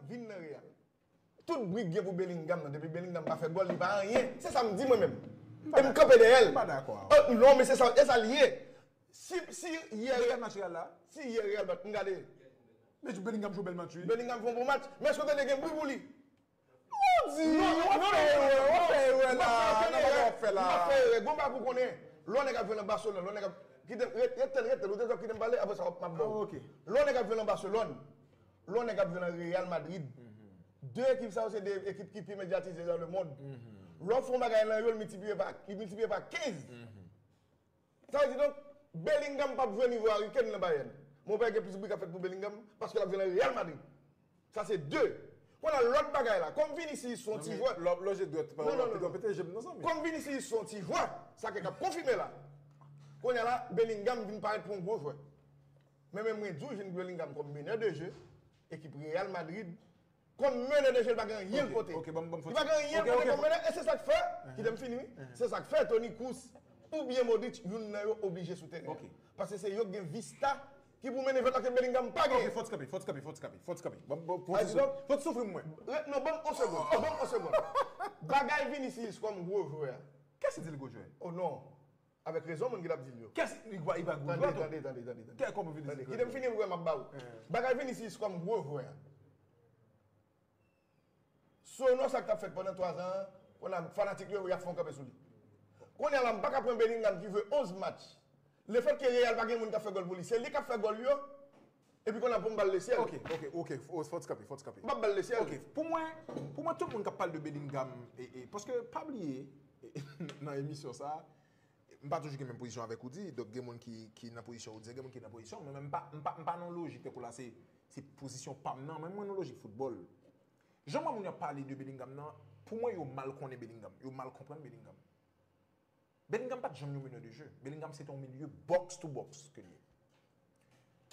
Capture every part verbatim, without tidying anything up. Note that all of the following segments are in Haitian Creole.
Vin nan Real. Tout bri k gen pou Bellingham nan, depi Bellingham pa fè gòl, li pa anyen. Se sa m di mwen menm. E m kanpe dèyè l. M pa dakò avè w. Non, men se sa, e sa l ye. Si, si yè Real, si yè Real bat, m gade. Men Bellingham jwe bèl match, wi. Bellingham fè yon bon match. Men èske w tande gen bri pou li? Ou di, non, non, w ap fè erè, w ap fè erè la, nan bagay w ap fè la. M ap fè erè. Gon bagay pou konnen. Lè yon nèg ap jwe nan Barcelone, lè yon nèg ap, kite, ret, ret tèl, ret tèl, ou te dòk kite m pale, apre sa w ap, m ap ba w. Lè yon nèg ap jwe nan Barcelone, lè yon nèg ap jwe nan Real Madrid, de ekip sa yo se de ekip ki pi medyatize nan lemonn. Lè w fè yon bagay nan yo, l miltipliye pa, li miltipliye pa kenz. Sa vle di donk, Bellingham p ap jwe nivo Harry Kane nan Bayern. Men w pa gen plis bri k ap fèt pou Bellingham paske l ap jwe nan Real Madrid. Sa se de. Kounye a lòt bagay la, kòm Vinicius se yon ti jwè. Lòje dwèt pa w la pito pete je m nan zanmi. Kòm Vinicius se yon ti jwè, sa kèk ap konfime la. Kounye a la, Bellingham vin parèt pou yon gwo jwè. Men menm mwen di w, jwenn Bellingham kòm meneur de jeu, ekip Real Madrid, kòm meneur de jeu, li pa gen anyen l pote. Li pa gen anyen l pote kòm meneur, e se sa k fè, kite m fini wi, se sa k fè Toni Kroos oubyen Modric, youn nan yo oblije sou teren an. Paske se yo k gen vista ki pou mennen jwèt la ke Bellingham pa genyen. Ok, fò ti kanpe, fò ti kanpe, fò ti kanpe, fò ti kanpe. Fò ti soufri mwen. Non, ban m yon segonn, ban m yon segonn. Bagay Vinicius kòm gwo jwè a. Kiyès ki di l gwo jwè? Oh non. Avèk rezon, moun ki t ap di l yo. Kiyès li pa gwo jwè tou? Tande, tande, tande, tande. Kè kòman Vinicius gwo jwè? Kite m fini pou m ap ba w. Bagay Vinicius kòm gwo jwè a. Sonò sa k t ap fèt pandan twa zan an, kounye a fanatik yo, y ap fè yon kanpe sou li. Kounye a la, m pa ka pran Bellingham ki jwe onz match. Lefètke Real pa gen moun k ap fè gòl pou li, se li k ap fè gòl yo, epi kounye a pou m ba l lesyèl. Ok, ok, ok, fò ti kanpe, fò ti kanpe. M p ap ba l lesyèl. Ok, pou mwen, pou mwen, tout moun k ap pale de Bellingham, e, e, paske pa bliye, e, nan emisyon sa a, m pa toujou gen menm pozisyon avèk ou di, donk gen moun ki, ki nan pozisyon ou di, gen moun ki nan pozisyon, men m pa, m pa, m pa nan lojik tankou la, se, se pozisyon pa m nan, men mwen nan lojik foutbòl. Jan mwen moun yo ap pale de Bellingham nan, pou mwen yo mal konnen Bellingham, yo mal konprann Bellingham. Bellingham pa t janm yon meneur de jeu. Bellingham se te yon milye box to box ke l ye.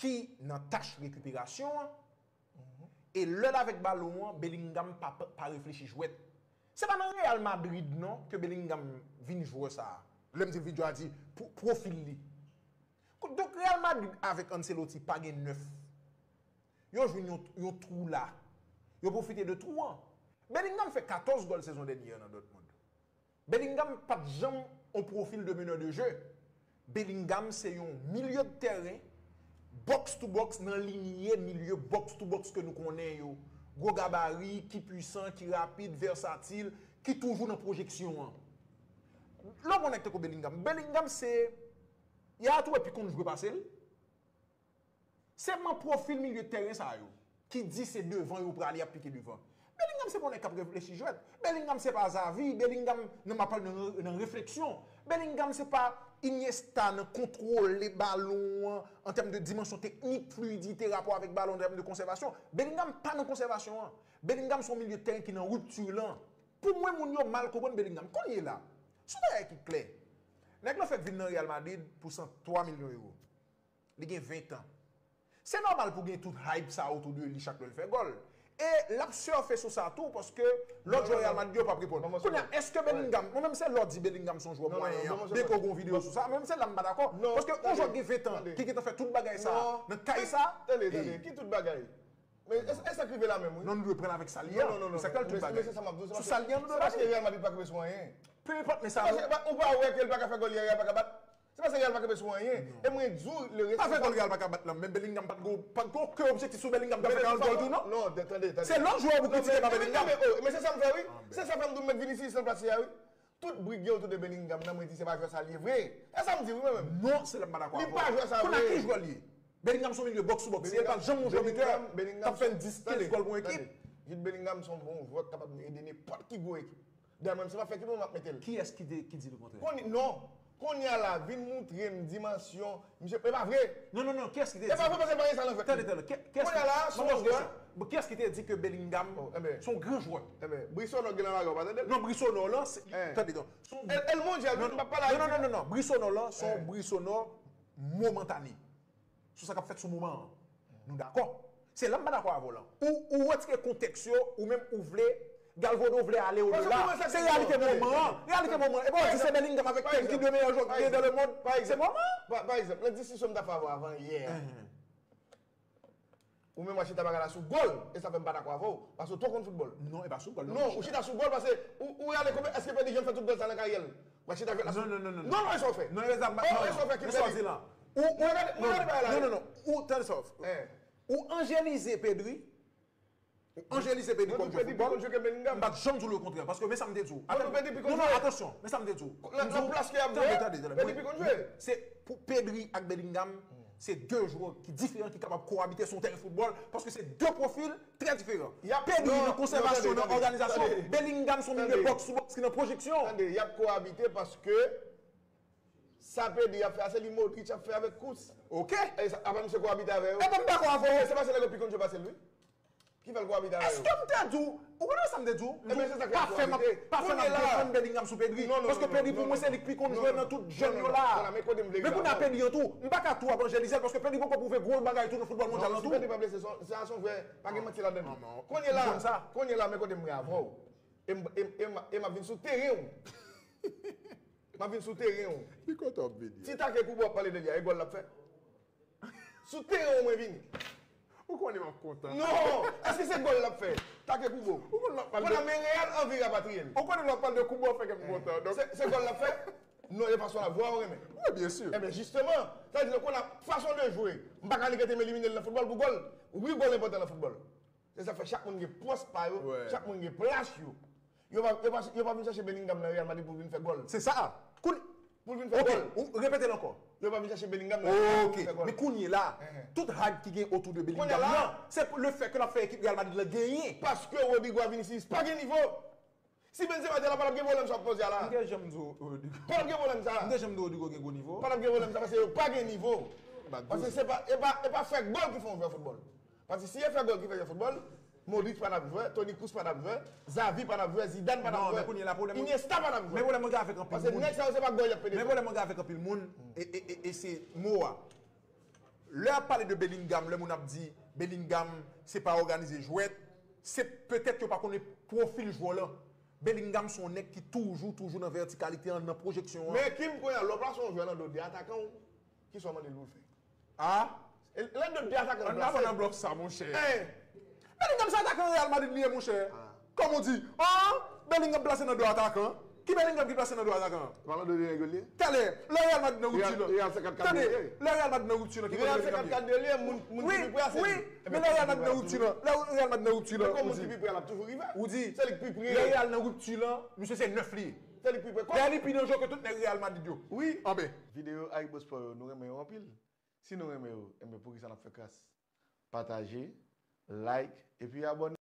Ki nan tach rekiperasyon an, e lè l avèk balon an, Bellingham pa, pa, pa reflechi jwèt. Se pa nan Real Madrid non ke Bellingham vin jwè sa a. Lè m di l vin jwè a di pou, pwofil li. Donk Real Madrid avèk Ancelotti pa gen nèf. Yo jwenn yon, yon twou la. Yo pwofite de twou an. Bellingham fè katòz gòl sezon dènye an nan Dortmund. Bellingham pa t janm yon pwofil de meneur de jeu. Bellingham se yon milye de tèren, box to box, nan linye milye box to box ke nou konnen yo. Gwo gabari, ki pwisan, ki rapid, vèsatil, ki toujou nan pwojeksyon an. Lè w gon nèg tankou Bellingham, Bellingham se, y a tou wè pi konn jwe pase l. Se man pwofil milye tèren sa yo ki di se devan yo prale, y ap pike devan. Bellingham se pa yon nèg k ap reflechi jwèt. Bellingham se pa Xavi. Bellingham nan m ap pale nan, nan refleksyon. Bellingham se pa Iniesta nan kontwole balon an an tèm de dimansyon teknik, fliyidite, rapò avèk balon, an tèm de konsèvasyon. Bellingham pa nan konsèvasyon an. Bellingham se yon milye tèren ki nan ripti lan. Pou mwen, moun yo mal konprann Bellingham. Kounye la, se yon bagay ki klè. Nèg lan fèk vin nan Real Madrid pou san twa milyon ewo. Li gen ven tan. Se nòmal pou gen tout hype sa otou de li chak lè l fè gòl. E l ap sèfe sou sa tou, paske lòt jwè Real Madrid yo p ap reponn. Kounye a, èske Bellingham, mwen menm se lè w di Bellingham se yon jwè mwayen an, byen ke w gen yon videyo sou sa, mwen menm se la m pa dakò. Paske yon jwè ki gen ven tan, ki gentan fè tout bagay sa, nan kay sa, tande, tande, ki tout bagay? Men e sa k rive la menm, wi. Non, nou dwe pran l avèk sa l ye an. Non, non, non, non. Se sa k fè l tout bagay. Sou sa l ye an, nou dwe pase. Se pa ke Real Madrid pa kenbe sou anyen. Peu importe, men sa. Ou pa wè ke l pa ka fè gòl, Real pa ka bat? Se pa sa Real pa kenbe sou anyen. E mwen di w, le responsab. Pa fè gòl Real pa ka bat lan, men Bellingham pa t gen, pa t gen okenn objektif sou Bellingham ta fè karant gòl tou, non? Non, tande, tande. Se lòt jwè pou kritike pa Bellingham. Men se sa m fè, wi. Se sa fè m di w m met Vinicius nan plas li a, wi. Tout bri k gen otou de Bellingham nan, mwen di se pa jwè sa l ye vre. E sa m di wi mwen menm. Non, se la m pa dakò avè w. Li pa jwè sa vre. Kounye a ki jwè l ye? Bellingham se yon milye box to box. Si l pa t janm yon jwè bitè, t ap fè dis, kenz gòl pou yon ekip. Jude Bellingham se yon bon jwè k kapab ede nenpòt ki gwo ekip. Dayè mwen menm se pa fè ekip mwen m ap mete l. Kiyès ki te, ki di lekontrè? Kounye, non. Kounye a la, vin moutre m dimansyon misye, e pa vre. Non, non, non, kiyès ki te di? E pa vre paske l pa gen sa nan jwèt li. Tande, tande, kiyès ki, kounye a la, se yon jwè. Bon, kiyès ki te di ke Bellingham se yon gran jwè? Enben, Brisonò gen nan lari, w pa tande l? Non, Brisonò lan, se, tande, non. El, El Mondial, wi, m ap pale Ayiti. Non, non, non, non, non. Brisonò lan, se yon Brisonò momantane. Sou sa k ap fèt sou moman an. Nou dakò? Se la m pa dakò avè w lan. Ou, ou retire kontèks yo, ou menm ou vle, Galvaudo vle ale odela. Se reyalite moman an. Reyalite moman an. E pa w di se Bellingham avèk Kane ki de meyè jwè ki gen dan lemonn. Se moman an. Pa, pa egzanp, nan diskisyon m t ap fè avè w avan yè a. Ou menm w ap chita bagay la sou gòl, e sa fè m pa dakò avè w, paske w twò konn foutbòl. Non, e pa sou gòl, non. Non, ou chita sou gòl paske ou, ou rale konbyen, èske Pedri janm fè tout gòl sa nan karyè l? W ap chita fè la sou. Non, non, non, non. Non, non, e sa w fè. Non, e sa w fè ki Pedri. Ou, ou, non, non, non, non, ou, tande sa w fè. Ou anjelize Pedri. Ou anjelize Pedri kòm jwè foutbòl. M pa t janm di w lekontrè, paske men sa m te di w. Non, non, atansyon, men sa m te di w. Nan plas ke y ap jwe, Pedri pi konn jwe. Se pou Pedri ak Bellingham, se de jwè ki diferan, ki kapab kowabite sou yon teren foutbòl, paske se de pwofil trè diferan. Pedri nan konsèvasyon, nan òganizasyon, Bellingham se yon milye bòks sou bòks ki nan pwojeksyon. Tande, y ap kowabite paske sa Pedri ap fè a, se li Modric ap fè avèk Kroos. Ok. E sa, apa misye kowabite avè yo? Ebyen, m dakò avè w. Se paske nèg yo pi konn jwe pase l, wi. Ki fè l kowabite avè yo? Èske m te di w, ou konnen sa m te di w? M di w, pa fè m ap, pa fè m ap defann Bellingham sou Pedri. Paske Pedri, pou mwen, se li k pi konn jwe nan tout jèn yo la. Men kounye a Pedri an tou, m pa ka tou ap anjelize l, paske Pedri poko pwouve gwo bagay tou nan foutbòl mondyal lan tou. Si Pedri pa blese, se yon jwè, pa gen manti ladan l. Kounye a la, kounye a la, men kote m ye avè w. E m, e m, e m, e m ap vin sou teren w. M ap vin sou teren w. Li kontan ap vini. Ti Take Kubo ap pale de li a, e gòl l ap fè? Sou teren w mwen vini. Ou konnen m ap kontan. Non! Èske se gòl l ap fè? Take Kubo. Ou konn l ap pale de. Kounye a men Real anvi rapatriye l. Ou konnen l ap pale de Kubo fè kè m kontan. Donk se, se gòl l ap fè? Non, e fason l ap jwe a ou renmen. Wi, byen si. Ebyen, jisteman, sa vle di kounye a fason de jwe. M pa ka negate m elimine l nan foutbòl pou gòl. Wi, gòl enpòtan nan foutbòl. Se sa k fè chak moun gen pòs pa yo, chak moun gen plas yo. Yo pa, yo pa, yo pa vin chache Bellingham nan Real Madrid pou vin fè gòl. Se sa. Kounye Pou l vin fè gòl. Ou repete l ankò. Yo pa vin chache Bellingham nan Real Madrid pou vin fè gòl. Ok, men kounye a la, tout hype ki gen otou de Bellingham nan, se pou le fè ke l ap fè ekip Real Madrid la genyen. Paske Rodrygo a Vinicius pa gen nivo. Si Benzema te la, pa t ap gen pwoblèm sa w ap poze a la. M te janm di w Rodrygo. Pa t ap gen pwoblèm sa. M te janm di w Rodrygo gen gwo nivo. Pa t ap gen pwoblèm sa, paske yo pa gen nivo. Paske se pa, e pa, e pa fè gòl ki fè yon jwè foutbòl. Paske si e fè gòl ki fè jwè foutbòl, Modric pa t ap jwè, Toni Kroos pa t ap jwè, Xavi pa t ap jwè, Zidane pa t ap jwè, Iniesta pa t ap jwè. Men pwoblèm mwen gen avèk anpil moun. Paske nèg sa yo se pa gòl y ap pede fè. Men pwoblèm mwen gen avèk anpil moun, e, e, e, e se mo a. Lè y ap pale de Bellingham, lè moun ap di Bellingham se pa òganize jwèt, se petèt yo pa konnen pwofil jwè lan. Bellingham se yon nèg ki toujou, toujou nan vètikalite an, nan pwojeksyon an. Men Kim, kounye a, lè w plase yon jwè nan do de atakan w, kisa w mande l pou l fè? A? E lè do de atakan l plase. Ann nan blòf sa, monchè. Bellingham se atakan Real Madrid li ye, monchè. Kòman w di? An? Bellingham plase nan do atakan. Ki Bellingham ki plase nan do atakan? Talè, lè Real Madrid nan ripti lan. Tande, lè Real Madrid nan ripti lan, ki kote Bellingham ye? Wi, wi, men lè Real Madrid nan ripti lan, lè Real Madrid nan ripti lan, ou di, ou di, lè Real nan ripti lan, misye se nèf li ye. Lè li pi danjere ke tout nèg Real Madrid yo. Anben. Videyo Ayibospò yo, nou renmen yo anpil. Si nou renmen yo, enben poukisa n ap fè kras? Pataje, like, epi abòne.